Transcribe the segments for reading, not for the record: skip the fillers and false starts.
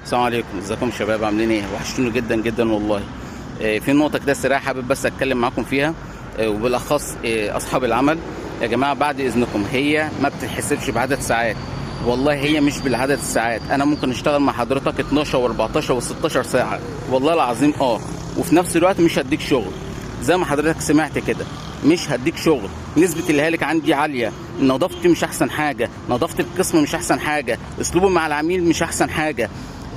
السلام عليكم، ازيكم شباب؟ عاملين ايه؟ وحشتوني جدا جدا والله. في نقطة كده سريعة حابب بس اتكلم معاكم فيها، وبالاخص اصحاب العمل. يا جماعة بعد اذنكم، هي ما بتتحسبش بعدد ساعات، والله هي مش بالعدد الساعات. انا ممكن اشتغل مع حضرتك 12 و14 و16 ساعة والله العظيم، وفي نفس الوقت مش هديك شغل. زي ما حضرتك سمعت كده، مش هديك شغل. نسبة الهالك عندي عالية، نظافتي مش احسن حاجة، نظافة القسم مش احسن حاجة، اسلوبي مع العميل مش احسن حاجة.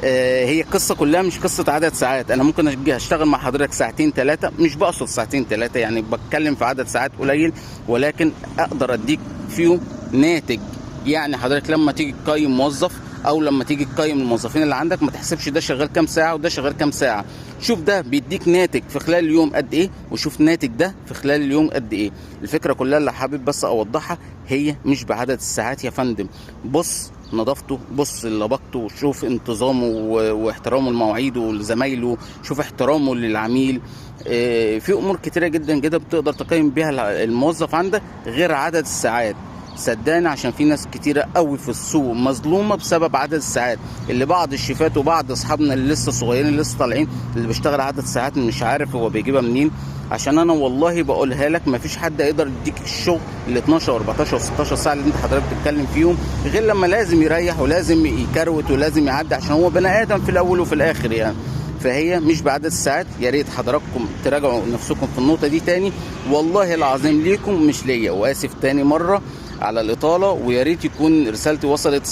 هي القصة كلها مش قصة عدد ساعات. انا ممكن اجي اشتغل مع حضرتك ساعتين ثلاثة، مش بقصد ساعتين ثلاثة، يعني بتكلم في عدد ساعات قليل، ولكن اقدر اديك فيهم ناتج. يعني حضرتك لما تيجي تقيم موظف او لما تيجي تقيم الموظفين اللي عندك، ما تحسبش ده شغال كام ساعة وده شغال كام ساعة. شوف ده بيديك ناتج في خلال اليوم قد ايه، وشوف ناتج ده في خلال اليوم قد ايه. الفكرة كلها اللي حابب بس اوضحها، هي مش بعدد الساعات يا فندم. بص نظافته، بص لباقته، شوف انتظامه واحترامه لمواعيده ولزمايله، شوف احترامه للعميل. في امور كتيرة جدا جدا بتقدر تقيم بيها الموظف عندك غير عدد الساعات. صدقني، عشان في ناس كتيرة قوي في السوق مظلومة بسبب عدد الساعات، اللي بعض الشيفات وبعض اصحابنا اللي لسه صغيرين اللي لسه طالعين اللي بيشتغل عدد ساعات مش عارف هو بيجيبها منين. عشان انا والله بقولها لك، مفيش حد يقدر يديك الشغل ال 12 و14 و16 ساعة اللي انت حضرتك بتتكلم فيهم، غير لما لازم يريح ولازم يكروت ولازم يعدي، عشان هو بني ادم في الاول وفي الاخر يعني. فهي مش بعدد الساعات. يا ريت حضراتكم تراجعوا نفسكم في النقطة دي تاني، والله العظيم ليكم مش ليا. واسف تاني مرة على الاطالة، ويا ريت يكون رسالتي وصلت صح.